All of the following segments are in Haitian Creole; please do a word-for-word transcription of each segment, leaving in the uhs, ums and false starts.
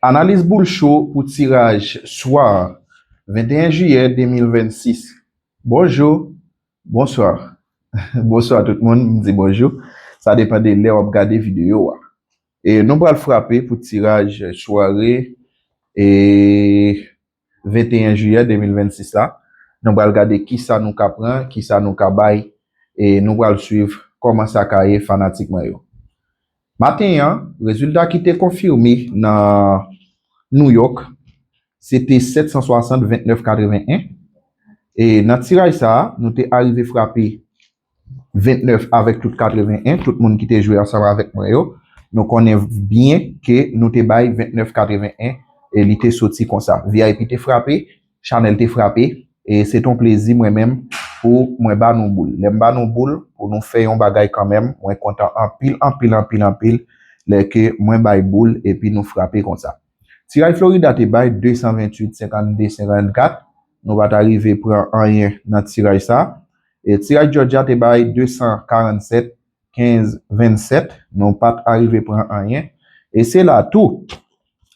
Analiz boul cho pou tiraj swa venteyen jiyè de mil vennsis. Bonjou, bonswa. Bonswa tout moun, m di bonjou. Sa depann de lè w ap gade videyo a. E nou pral frape pou tiraj sware e venteyen jiyè de mil vennsis la. Nou pral gade kisa nou ka pran, kisa nou ka bay, e nou pral swiv kòman sa ka ye fanatik mwen yo. Maten an, rezilta ki te konfime nan New York, se te sèt san swasant, ventnèf katreven en. E nan tiraj sa a, nou te arive frape ventnèf avèk tout katreven en. Tout moun ki te jwe ansanm avèk mwen yo, nou konnen byen ke nou te bay ventnèf katreven en e li te soti konsa. V I P te frape, Chanèl te frape, e se t on plezi mwen menm pou mwen ba nou boul. Lè m ba nou boul, pou nou fè yon bagay kanmenm, mwen kontan anpil, anpil, anpil, anpil, lè ke mwen bay boul epi nou frape konsa. Tiraj Florida te bay de san venntuit, senkannde, senkannkat. Nou pa ta rive pran anyen nan tiraj sa. E tiraj Georgia te bay de san karannsèt, kenz, vennsèt. Nou pa t arive pran anyen. E se la tou,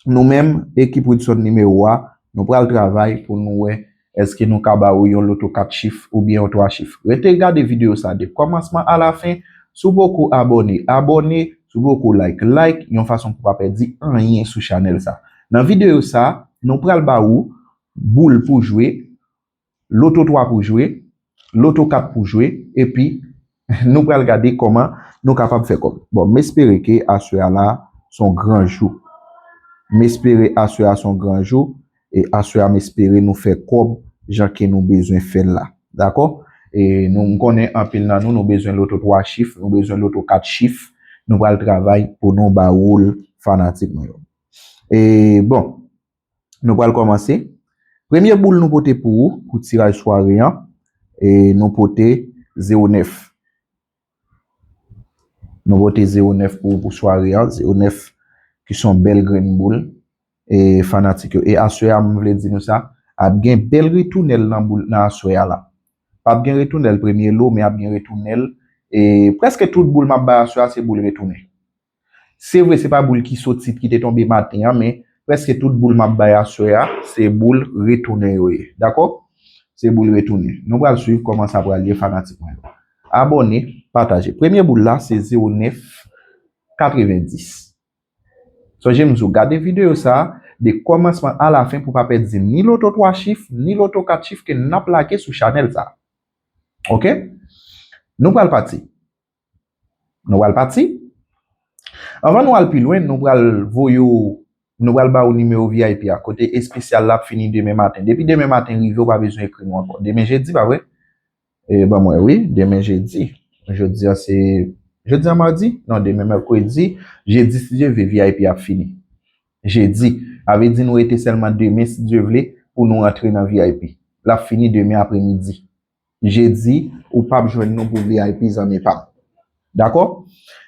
nou menm, ekip Woodson nimewo a, nou pral travay pou nou wè èske nou ka ba ou yon loto kat chif oubyen yon twa chif. Rete gade videyo sa de kòmansman a la fen. Si w poko abòne, abòne. Si w poko like, like, yon fason pou w pa pèdi anyen sou chanèl sa. Nan videyo sa, nou pral ba ou boul pou jwe, loto twa pou jwe, loto kat pou jwe, epi nou pral gade kòman nou kapab fè kòb. Bon, m espere ke aswè a la s on gran jou. M espere aswè a s on gran jou, e aswè a m espere nou fè kòb jan ke nou bezwen fè l la. Dakò? E nou, m konnen anpil nan nou, nou bezwen loto twa chif, nou bezwen loto kat chif. Nou pral travay pou nou ba ou l, fanatik mwen yo. E bon, nou pral kòmanse. Premye boul nou pote pou ou, pou tiraj sware an, e nou pote zewo nèf. Nou pote zewo nèf pou ou pou sware an, zewo nèf ki s on bèl grenn boul, e fanatik yo. E aswè a, m vle di nou sa, ap gen bèl retounèl nan boul, nan aswè a la. P ap gen retounèl premye lo, men ap gen retounèl, e prèske tout boul m ap bay aswè a, se boul retounen. Se vre, se pa boul ki soti, ki te tonbe maten an, men prèske tout boul m ap bay aswè a, se boul retounen yo ye. Dakò? Se boul retounen. Nou pral swiv kòman sa pral ye, fanatik mwen yo. Abòne, pataje. Premye boul la, se zewo nèf katrevendis. Sonje m di w, gade videyo sa a, de kòmansman a la fen pou w pa pèdi ni loto twa chif, ni loto kat chif ke n ap lage sou chanèl sa a. Oke? Nou pral pati. Nou pral pati. Anvan nou al pi lwen, nou pral voye w, nou pral ba ou nimewo V I P a, kote espesyal la ap fini demen maten. Depi demen maten rive, ou pa bezwen ekri nou ankò. Demen jedi, pa vre? E ban mwen, wi, demen jedi. Jodi a se, jodi a madi? Non, demen mèkredi. Jedi, si Dye vle, V I P ap fini. Jedi. Sa vle di nou rete sèlman demen, si Dye vle, pou nou rantre nan V I P. L ap fini demen apremidi. Jedi, ou p ap jwenn nou pou V I P, zanmi pa m. Dakò?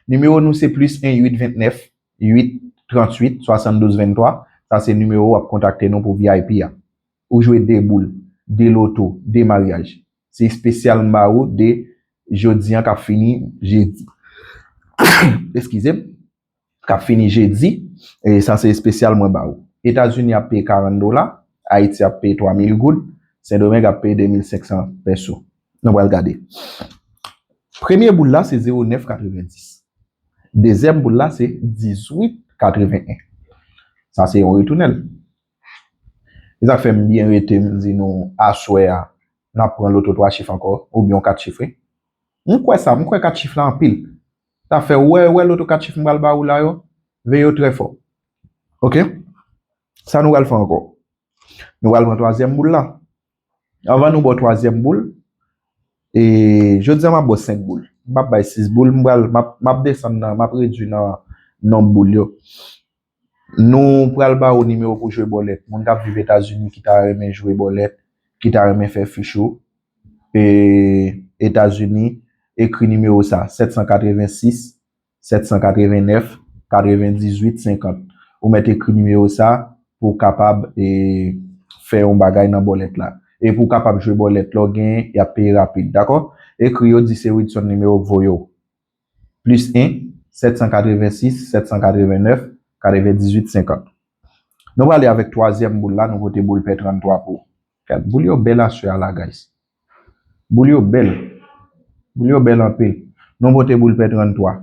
Nimewo nou se plis en uit ventnèf uit tranntuit swasanndouz venntwa. Sa se nimewo w ap kontakte nou pou V I P a. Ou jwe de boul, de loto, de maryaj. Se espesyal m ba ou de jodi an k ap fini jedi. Eskize m. K ap fini jedi. E sa se espesyal mwen ba ou. Etazini ap peye karant dola, Ayiti ap peye twa mil goud, Sendomeng ap peye de mil senk san pèso. Nou pral gade. Premye boul la se zewo nèf katrevendis. Dezyèm boul la se dizuit katreven en. Sa se yon retounèl. Se sa k fè m byen rete m di nou aswè a, n ap pran loto twa chif ankò, oubyen yon kat chif, wi. M kwè sa, m kwè kat chif la anpil. Sa fè wè, wè loto kat chif m pral ba ou la yo, veye yo trè fò. Oke? Sa nou pral fè ankò. Nou pral pran twazyèm boul la. Anvan nou ba w twazyèm boul, e, jodi a m ap ba w senk boul. M p ap bay sis boul, m pral, m ap, m ap desann nan, m ap redui nan nonb boul yo. Nou pral ba ou nimewo pou jwe bòlèt. Moun k ap viv Etazini ki ta renmen jwe bòlèt, ki ta renmen fè fich ou, e, Etazini, ekri nimewo sa, sèt san katrevensis, sèt san katrevennèf, katrevendizuit, senkant. Ou mèt ekri nimewo sa pou w kapab, e, fè yon bagay nan bòlèt la. E pou w kapab jwe bòlèt la w genyen, y ap peye rapid, dakò? Ekri yo, di se Widson nimewo k voye w. Plis en, sèt san katrevensis, sèt san katrevennèf, katrevendizuit, senkant. Nou prale avèk twazyèm boul la, nou pote boul pè tranntwa pou ou. Gad, boul yo bèl aswè a la, guys. Boul yo bèl. Boul yo bèl anpil. Nou pote boul pè tranntwa.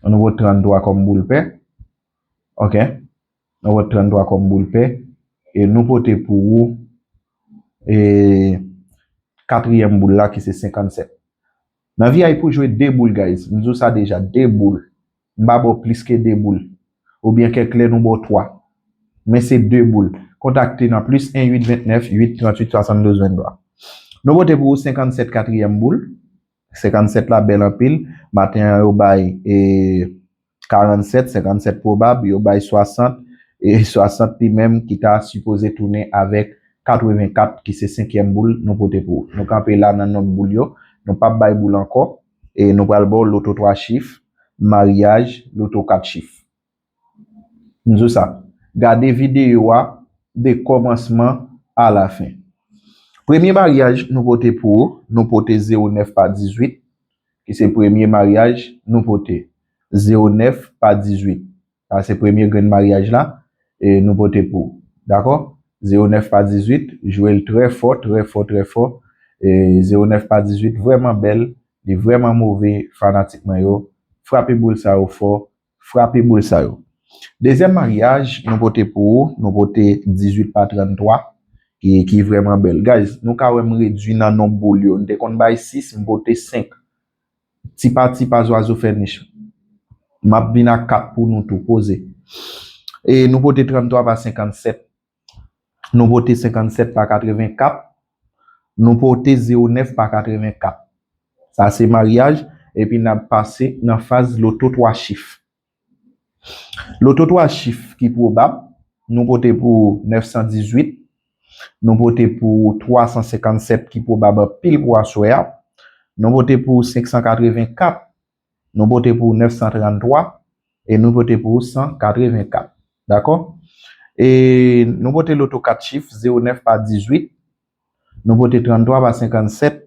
Nou pote tranntwa kòm boul pè. Ok. Nou pote tranntwa kòm boul pè. E nou pote pou ou, e, katriyèm boul la ki se senkannsèt. Nan V I P ou jwe de boul, guys. M di w sa deja, de boul. M pa ba w plis ke de boul. Oubyen kèk lè nou ba w twa. Men se de boul. Kontakte nan plis en uit ventnèf uit tranntuit swasanndouz venntwa. Nou pote pou ou senkannsèt katriyèm boul. Senkannsèt la bèl anpil. Maten an yo bay, e, karannsèt, senkannsèt pwobab, yo bay swasant, e swasant li menm ki ta sipoze tounen avèk katrevenkat, ki se senkyèm boul nou pote pou ou. Nou kanpe la nan nonb boul yo, nou p ap bay boul ankò, e nou pral ba w loto twa chif, maryaj, loto kat chif. M di w sa, gade videyo a de kòmansman a la fen. Premye maryaj nou pote pou ou, nou pote zewo nèf pa dizuit, ki se premye maryaj nou pote. Zewo nèf pa dizuit. Sa se premye grenn maryaj la, e nou pote pou ou. Dakò? Zewo nèf pa dizuit, jwe l trè fò, trè fò, trè fò. E zewo nèf pa dizuit vrèman bèl, li vrèman move, fanatik mwen yo. Frape boul sa yo fò, frape boul sa yo. Dezyèm maryaj, nou pote pou ou, nou pote dizuit pa tranntwa, ki, ki vrèman bèl. Guys, nou ka wè m redui nan nonb boul yo. M te konn bay sis, m pote senk. Ti pa ti pa zwazo fè nich. M ap vin ak kat pou nou tou, poze. E nou pote tranntwa pa senkannsèt. Nou pote senkannsèt pa katrevenkat. Nou pote zewo nèf pa katrevenkat. Sa se maryaj, epi n ap pase nan faz loto twa chif. Loto twa chif ki pwobab, nou pote pou nèf san dizuit, nou pote pou twa san senkannsèt ki pwobab anpil pou aswè a, nou pote pou senk san katrevenkat, nou pote pou nèf san tranntwa, e nou pote pou san katrevenkat. Dakò? E nou pote loto kat chif, zewo nèf pa dizuit, nou pote tranntwa pa senkannsèt,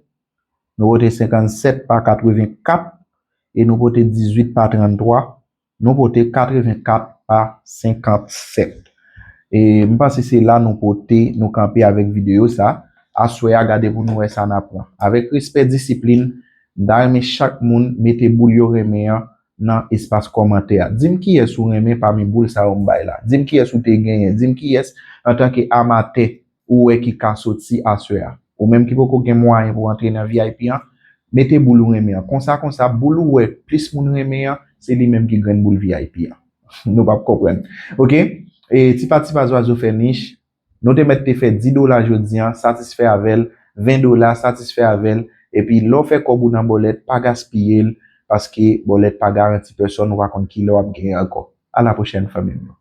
nou pote senkannsèt pa katrevenkat, e nou pote dizuit pa tranntwa, nou pote katrevenkat pa senkannsèt. E m panse se la nou pote, nou kanpe avèk videyo sa. Aswè a, gade pou nou wè sa n aprann. Avèk respè, disiplin, m ta renmen chak moun mete boul yo renmen an nan espas kòmantè a. Di m kiyès ou renmen pami boul sa yo m bay la. Di m kiyès ou te genyen. Di m kiyès, antanke amatè, ou wè ki ka soti aswè a. Ou menm ki poko gen mwayen pou antre nan V I P an, mete boul ou renmen an. Konsa, konsa, boul ou wè plis moun renmen an, se li menm ki grenn boul V I P an. Nou p ap konprann. Ok? E ti pa ti pa zwazo fè nich. Nou te mèt te fè dis dola jodi an, satisfè avè l, ven dola, satisfè avè l. Epi lè w fè kòb ou nan bòlèt, pa gaspiye l, paske bòlèt pa garanti pèsòn, ou pa konn kilè w ap genyen ankò. A la pwochèn, fanmi m yo.